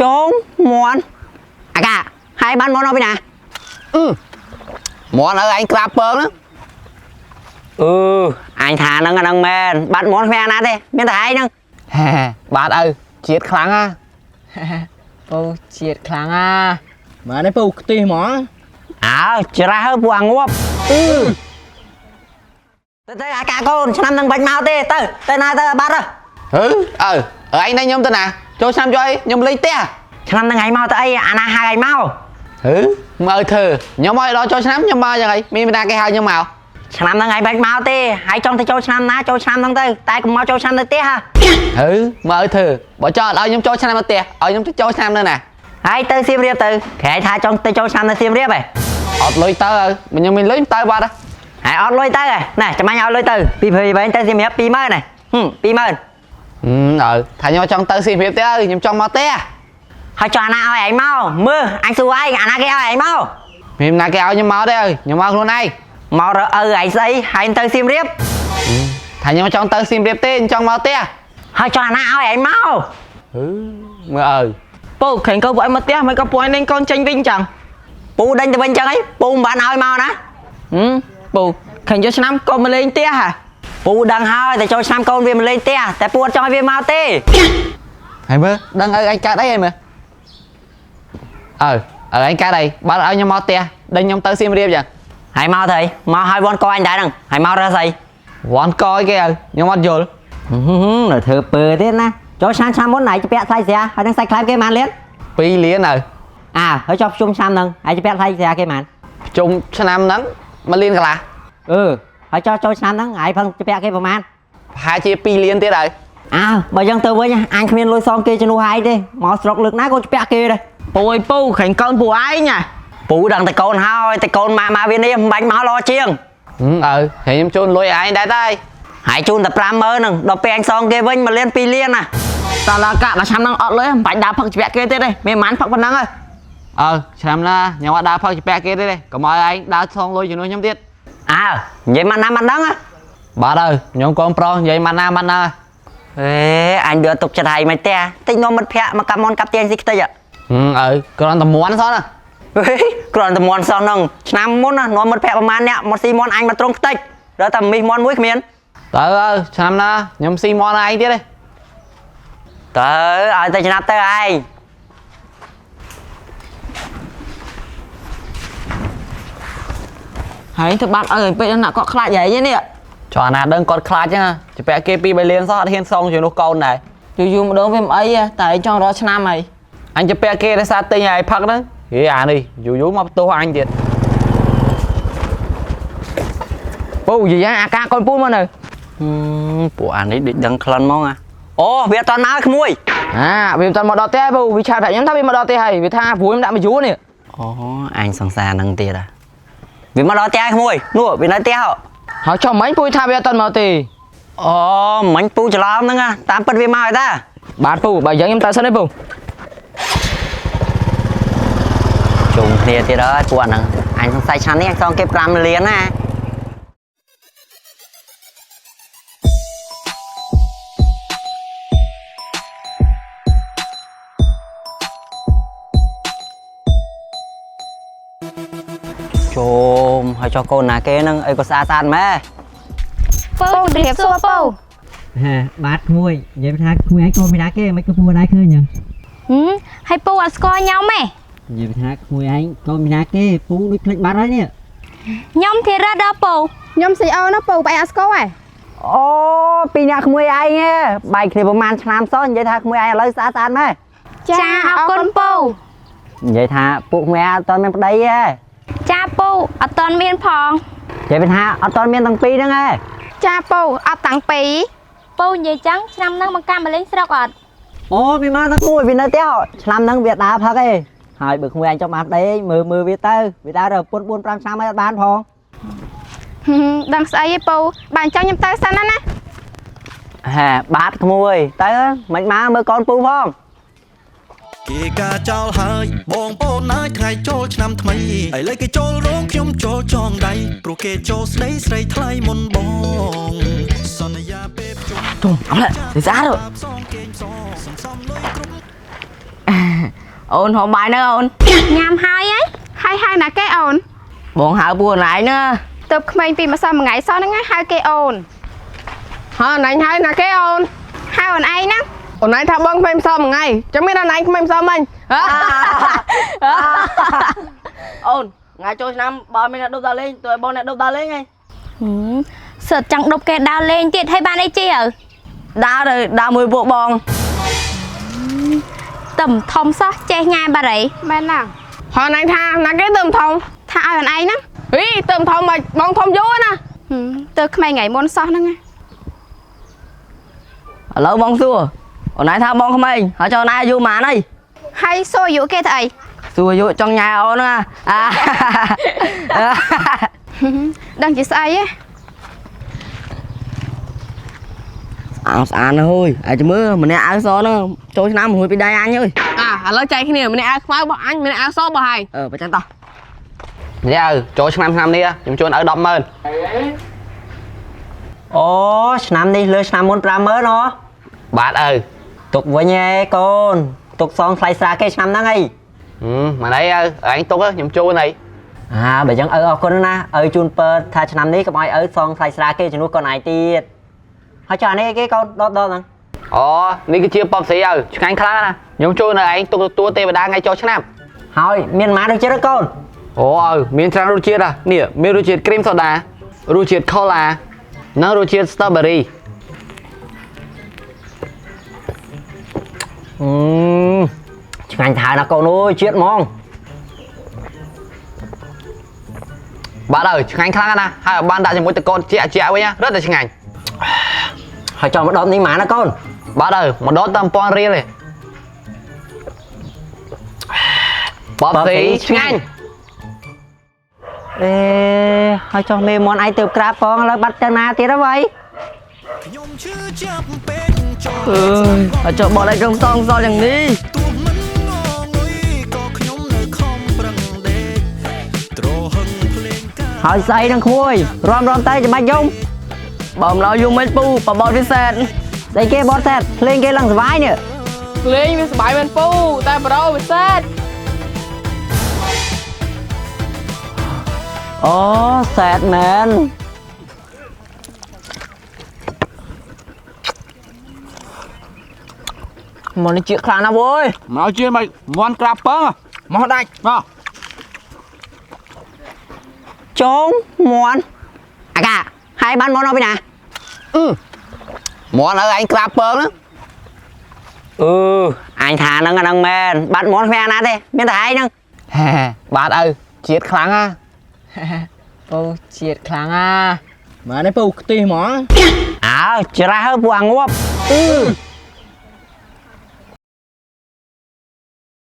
ចូលមន់អាកាហើយបានមន់មកពីណា អឺមន់ឲ្យឯងក្រាបពងហ្នឹង អឺអញថាហ្នឹងអាហ្នឹងមែនបាត់មន់គ្មានអាណាទេមានតែឯងហ្នឹង ហេបាទឪជាតិខ្លាំងណា ពូជាតិខ្លាំងអា ម៉ែនេះពូខ្ទិះហ្មង អើច្រាស់ហើយពួកអាងាប់អឺទៅទៅអាកាកូនឆ្នាំហ្នឹងបាច់មកទេទៅទៅណាទៅបាត់ទៅ ហឺឪឯងណែខ្ញុំទៅណាចូលឆ្នាំយកអីខ្ញុំលេងផ្ទះ ឆ្នាំហ្នឹងឯងមកទៅអីអាណាហៅឯងមក ហឺមកឲ្យធ្វើខ្ញុំឲ្យដល់ចូលឆ្នាំខ្ញុំមកយ៉ាងអីមានណាគេហៅខ្ញុំមក ឆ្នាំហ្នឹងឯងបាច់មកទេហើយចង់ទៅចូលឆ្នាំណាចូលឆ្នាំហ្នឹងទៅតែកុំមកចូលឆ្នាំនៅផ្ទះហ่ะ ហឺមកឲ្យធ្វើបើចង់ឲ្យខ្ញុំចូលឆ្នាំនៅផ្ទះឲ្យខ្ញុំទៅចូលឆ្នាំនៅណា ហើយទៅសៀមរាបទៅគេថាចង់ទៅចូលឆ្នាំនៅសៀមរាបហ៎ អត់លុយទៅឪខ្ញុំមានលុយទៅបាត់ ហើយអត់លុយទៅហ៎ណែចាំអញឲ្យលុយទៅពីព្រៃវែងទៅសៀមរាប20000ណែហឹម20000 ឪថាខ្ញុំចង់ទៅសៀមរាបទេឪខ្ញុំចង់មកផ្ទះ ហើយចុះអាណាឲ្យឯងមកមើលអញសួរឯងអាណាគេឲ្យឯងមក មានណាគេឲ្យខ្ញុំមកទេឪខ្ញុំមកខ្លួនឯង មករកឪឯងស្អីហើយទៅសៀមរាប ថាខ្ញុំចង់ទៅសៀមរាបទេខ្ញុំចង់មកផ្ទះ ហើយចុះអាណាឲ្យឯងមក ហឺមើលឪ ពូខេងកូនពួកឯងមកផ្ទះមិនក៏ពួកឯងលេងកូនចេញវិញចឹង ពូដេញទៅវិញចឹងអីពូមិនបានឲ្យមកណា ហឹមពូខេងយកឆ្នាំកូនមកលេងផ្ទះហ่ะ ពូដឹងហើយតែចូលឆ្នាំកូនវាមិនលេងផ្ទះតែពូអត់ចង់ឲ្យវាមកទេ ហើយមើលដឹងឪឯងកើតអីហើយមើលឪឪឯងកើតអីបើឲ្យខ្ញុំមកផ្ទះដេញខ្ញុំទៅសៀមរាបចឹង ហើយមកទៅអីមកឲ្យវ៉ាន់កអញដែរហ្នឹងហើយមករកស្អី វ៉ាន់កអីគេឪខ្ញុំអត់យល់ ហឹមនៅធ្វើពើទៀតណាចូលឆ្នាំឆ្នាំមុនឯងជពាក់ថ្លៃស្រាហើយនឹងសាច់ខ្លែមគេប៉ុន្មានលាន 2លានឪ អើហើយចុះភ្ជុំឆ្នាំហ្នឹងឯងជពាក់ថ្លៃស្រាគេប៉ុន្មាន ជុំឆ្នាំហ្នឹង1លានកន្លះ អឺហើយចុះចូលឆ្នាំហ្នឹងឯងផឹងជពាក់គេប្រហែល ប្រហែលជា2លានទៀតឪ អើបើយ៉ាងទៅវិញអញគ្មានលុយសងគេជំនួសឯងទេមកស្រុកលើកណាក៏ជពាក់គេដែរ ពូអើយពូខេងកូនពួកឯងហ่ะ ពូដឹងតែកូនហើយតែកូនម៉ាក់ម៉ាវានេះមិនបាញ់មកល្អជាង ហឹមឪហើយខ្ញុំជូនលុយឯងដែរតែ ហើយជូនតែ50000ហ្នឹងដល់ពេលអញសងគេវិញ1លាន2លានណា តើឡាកាបើឆ្នាំហ្នឹងអត់លុយមិនបាច់ដើរផឹកជាពាក់គេទៀតទេមានប៉ុន្មានផឹកប៉ុណ្ណឹងហ៎ ឪឆ្នាំណាខ្ញុំអត់ដើរផឹកជាពាក់គេទេកុំឲ្យឯងដើរសងលុយជំនួសខ្ញុំទៀត អើនិយាយម៉ាត់ណាម៉ាត់ហ្នឹងហ៎ បាទឪខ្ញុំកូនប្រុសនិយាយម៉ាត់ណាម៉ាត់ណា អេអញវាអត់ទុកចិត្តហើយមិនទេតិចនាំមិត្តភ័ក្ដិមកកាប់មន់កាប់ទៀងស៊ីខ្ទេចហ៎ ហឹមឪគ្រាន់តែមន់សោះណា ហេគ្រាន់តែមន់សោះហ្នឹងឆ្នាំមុនណានាំមិត្តភ័ក្ដិប្រហែលអ្នកមកស៊ីមន់អញមកត្រង់ខ្ទេចដល់តែមីសមន់មួយគ្មាន ទៅឪឆ្នាំណាខ្ញុំស៊ីមន់ឯងទៀតទេ ទៅឲ្យតែឆ្នាំទៅឯង ហើយធ្វើបាបឲ្យពេកដល់ណាគាត់ខ្លាចយាយនេះ ចុះអាណាដឹងគាត់ខ្លាចហ្នឹងជាពាក់គេ2 3លានសោះអត់ហ៊ានសងជំនួសកូនដែរ យូរយូរម្ដងវាមិនអីទេតែឯងចង់រកឆ្នាំហើយ អញជាពាក់គេដោយសារទិញឲ្យផឹកហ្នឹងហេអានេះយូរយូរមកបន្ទោសអញទៀត ពូនិយាយអាកាកូនពូមកនៅ ហឹមពួកអានេះដូចដឹងក្លិនហ្មងអាអូវាអត់តមកក្មួយ អាវាមិនតាន់មកដល់ផ្ទះទេពូវាឆាតប្រាប់ខ្ញុំថាវាមកដល់ផ្ទះហើយវាថាព្រួយខ្ញុំដាក់មកយូរនេះ អូអញសង្សារនឹងទៀតអាវាមកដល់ផ្ទះក្មួយនោះវានៅផ្ទះហ៎ ហើយចុះមិញពូថាវាអត់តាន់មកទេ អូមិញពូច្រឡំហ្នឹងណាតាមពិតវាមកហើយតា បាទពូបើយ៉ាងខ្ញុំទៅសិនទេពូ ជុំគ្នាទៀតហើយពួកអាហ្នឹងអញសង្ស័យឆ្នាំនេះអញសងគេ5លានណាជុំហើយចុះកូនណាគេហ្នឹងអីក៏ស្អាតស្អាតម៉ែ ពូជំរាបសួរពូ ហេបាទក្មួយនិយាយថាក្មួយឯងកូនមិនណាគេមិនក៏ពូដែរឃើញហ៎ ហឹមហើយពូអត់ស្គាល់ខ្ញុំទេ និយាយថាក្មួយឯងកូនមិនណាគេពូដូចភ្លេចបាត់ហើយនេះ ខ្ញុំធីរ៉ាដល់ពូ ខ្ញុំស៊ីអូណាពូបែរអត់ស្គាល់ហ៎ អូពីអ្នកក្មួយឯងហ៎បែកគ្នាប្រហែលឆ្នាំសោះនិយាយថាក្មួយឯងឥឡូវស្អាតស្អាតម៉ែ ចាអរគុណពូ និយាយថាពួកក្មួយឯងអត់ទាន់មានប្តីទេ ចាពូអត់តន់មានផង និយាយថាអត់ទាន់មានទាំងពីរហ្នឹងឯង ចាពូអត់តាំងពី ពូនិយាយចឹងឆ្នាំហ្នឹងមកកាំមកលេងស្រុកអត់ អូវាមកទាំងមួយវានៅផ្ទះឆ្នាំហ្នឹងវាដើរផឹកឯងហើយបើក្មួយឯងចង់បានប្តីមើលមើលវាទៅវាដើរដល់ពុន4 5ឆ្នាំហើយអត់បានផង ហឹមដឹងស្អីឯពូបើអញ្ចឹងខ្ញុំទៅសិនណាណា ហេបាទក្មួយទៅមិនមកមើលកូនពូផង គេការចោលហើយបងប្អូនណាយថ្ងៃចូលឆ្នាំថ្មីឥឡូវគេចូលរោងខ្ញុំចូលចងដៃព្រោះគេចូលស្ដីស្រីថ្លៃមុនបងសន្យាពេលជុំ ទុំអត់ឡើយស្អាត ផ្សងគេផ្សងសន្សំលុយគ្រប់ អូនហូបបាយនៅអូន ញ៉ាំហើយហី ហើយហៅណាគេអូន បងហៅពួកណៃណា ទៅក្មេងពីម្សិលមួយថ្ងៃសោះហ្នឹងណាហៅគេអូន ហើណៃហៅណាគេអូន ហៅអូនឯងហ្នឹង អូនឯងថាបងក្មេងម្សិលមួយថ្ងៃចាំមានអូនឯងក្មេងម្សិលមិញហ៎ អូនថ្ងៃចូលឆ្នាំបើមានអ្នកដប់ដើរលេងទៅឲ្យបងអ្នកដប់ដើរលេងហី ហឹមសិតចង់ដប់គេដើរលេងទៀតហើយបានអីជាឪ ដើរទៅដើរមួយពួកបង តំធំសោះចេះញ៉ែបារី មែនហ្នឹង ហើណៃថាណាគេទៅធំ ថាឲ្យអូនឯងហ្នឹង ហីទៅធំមកបងធំយូរណា ហឹមទៅក្មេងថ្ងៃមុនសោះហ្នឹងណា ឥឡូវបងសួរអូនឯងថាបងក្មេងហើយចុះអូនឯងអាយុប៉ុន្មានហើយ ហើយសួរអាយុគេទៅអី សួរអាយុចង់ញ៉ែអូនហ្នឹងអា ហឹមដឹងជាស្អីហ៎ អោស្អាតណាស់អើយអាចមើលម្នាក់អាវសហ្នឹងចូលឆ្នាំមួយពីដៃអញអើយ អាឥឡូវចែកគ្នាម្នាក់អាវខ្មៅរបស់អញម្នាក់អាវសរបស់ឯង អឺបើចឹងតោះ នេះឪចូលឆ្នាំឆ្នាំនេះខ្ញុំជូនឪ100000 អូឆ្នាំនេះលើឆ្នាំមុន50000ហ៎ បាទឪ ទុកវិញឯកូនទុកសងថ្លៃស្រាគេឆ្នាំហ្នឹងអី មិនអីឪឯងទុកខ្ញុំជូនអី អាបើចឹងឪអរគុណណាស់ឪជូនពើថាឆ្នាំនេះកុំឲ្យឪសងថ្លៃស្រាគេជំនួសកូនឯងទៀតហើយចុះអានេះអីគេកូនដបដបហ្នឹង អូនេះគឺជាប៉បស្រីឪឆ្ងាញ់ខ្លាំងណាស់ខ្ញុំជូនឲ្យឯងទុកទទួលទេវតាថ្ងៃចូលឆ្នាំ ហើយមានម៉ាដូចជាតិកូន អូឪមានច្រើនរសជាតិនេះមានរសជាតិគ្រីមសូដារសជាតិខូឡានិងរសជាតិស្ទ្រូប៊េរី អឺឆ្ងាញ់ថើណាស់កូនអើយជាតិហ្មង បាទឪឆ្ងាញ់ខ្លាំងណាស់ហើយឲ្យបានដាក់ជាមួយតកូនជាក់ជាក់វិញរត់តែឆ្ងាញ់ ហើយចង់មកដបនេះម៉ាណាកូន បាទឪមកដតតាម1000រៀលទេប៉បស្រីឆ្ងាញ់ អេហើយចុះមេមន់ឯងទៅក្រាបផងឥឡូវបាត់ទៅណាទៀតហើយវ៉ៃ ខ្ញុំឈឺចាប់ពេកចូល អើយហើយចុះបងឯងក្រុមសងសល់យ៉ាងនេះ ទោះមិនងងុយក៏ខ្ញុំនៅខំប្រឹងដេកត្រហឹងភ្លេងការ ហើយស្អីនឹងក្មួយរំរំទៅចាំបាច់យំ បើមិនដល់យំមិនពូបបោតពិសេស ស្អីគេបតសែតភ្លេងគេឡើងសុបាយនេះ លេងវាសប្បាយមែនពូតែប្រូវាសេត អូសែតមែន មកនេះជាខ្លាំងណាស់វើយ មកជាមិនមន់ក្រាបពងមកដាច់មក ចងមន់អាកាហើយបានមន់មកពីណា មន់ឪឯងក្រាបពងណា អឺអញថាហ្នឹងអាហ្នឹងមែនបាត់មន់គ្មានអាណាទេមានតែឯងហ្នឹង ហេបាទឪជាតិខ្លាំងណា ពូជាតិខ្លាំងណា ម៉ែនេះពូខ្ទិះហ្មង អើច្រាស់ហើយពួកអាងាប់អឺ